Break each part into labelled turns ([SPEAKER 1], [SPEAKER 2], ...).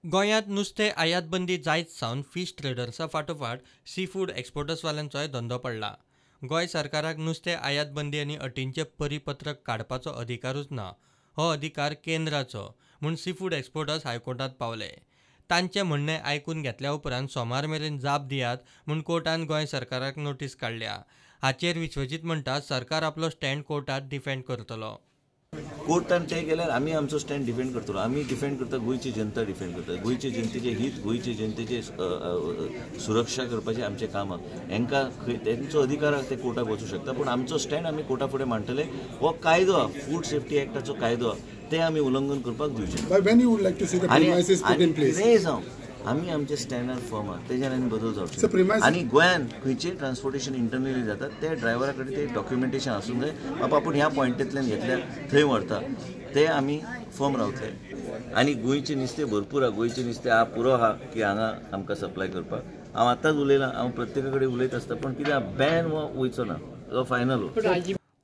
[SPEAKER 1] गोंयांत नुस्तें आयात बंदी जायत सावन फीश ट्रेडर्सा फाटोफाट सी फूड एक्सपोर्टर्सवाल्यांचोय धंदो पडला. गोंय सरकाराक नुस्तें आयात बंदी आनी अटींचें परिपत्रक काडपाचो अधिकारूच ना. हो अधिकार केंद्राचो म्हूण सी फूड एक्सपोर्टर्स हायकोर्टांत पावले. तांचें म्हणणें आयकून घेतल्या उपरांत सोमार मेरेन जाप दियात म्हूण कोर्टान गोंय सरकाराक नोटीस काडल्या. हाचेर विश्वजीत म्हणटा, सरकार आपलो स्टँड कोर्टांत डिफेंड करतलो.
[SPEAKER 2] कोर्टान ते गेल्यार आमी आमचो स्टँड डिफेंड करतलो. आमी डिफेंड करता, गोंयची जनता डिफेंड करता. गोंयचे जनतेचे हित, गोंयचे जनतेचे सुरक्षा करपाचें आमचें काम आहा. हेंकां खंय तेंचो अधिकार आहा, ते कोर्टाक वचूं शकता, पूण आमचो स्टँड आमी कोर्टा फुडें मांडटले. हो कायदो आहा, फूड सेफ्टी एक्टाचो कायदो आहा, ते आमी उल्लंघन करपाक दिवचे. आनी कितेंय जावं, आमी आमच्या स्टँडार फर्म आहा, तेज्यान आनी बदल जावचे. आनी गोंयान खंयचेय ट्रान्सपोर्टेशन इंटरनली जाता ते ड्रायव्हरा कडेन ते डॉक्युमेंटेशन आसूंक जाय, बाबा आपूण ह्या पॉयंटींतल्यान घेतल्यार थंय व्हरता, ते आमी फर्म रावतले. आनी गोंयचें नुस्तें भरपूर आहा, गोंयचें नुस्तें आहा पुरो आहा की हांगा आमकां सप्लाय करपाक. हांव आतांच उलयलां, हांव प्रत्येका कडेन उलयत आसता, पूण कितें बॅन हो वयचो ना, हो फायनल हो.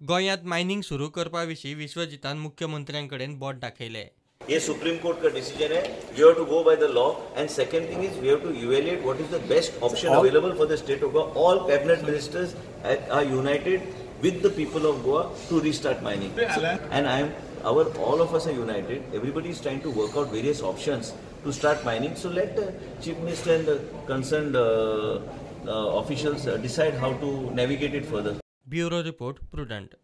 [SPEAKER 1] गोंयांत मायनींग सुरू करपा विशीं विश्वजितान मुख्यमंत्र्यां कडेन बोट दाखयलें.
[SPEAKER 2] ये सुप्रीम कोर्ट का डिसीजन है, you have to go by the law, and second thing is we have to evaluate what is the best option available for the state of Goa. All cabinet ministers are united with the people of Goa to restart mining, and I am our all of us are united. Everybody is trying to work out various options to start mining. So let the chief minister and the concerned officials decide how to navigate it further.
[SPEAKER 1] Bureau report, Prudent.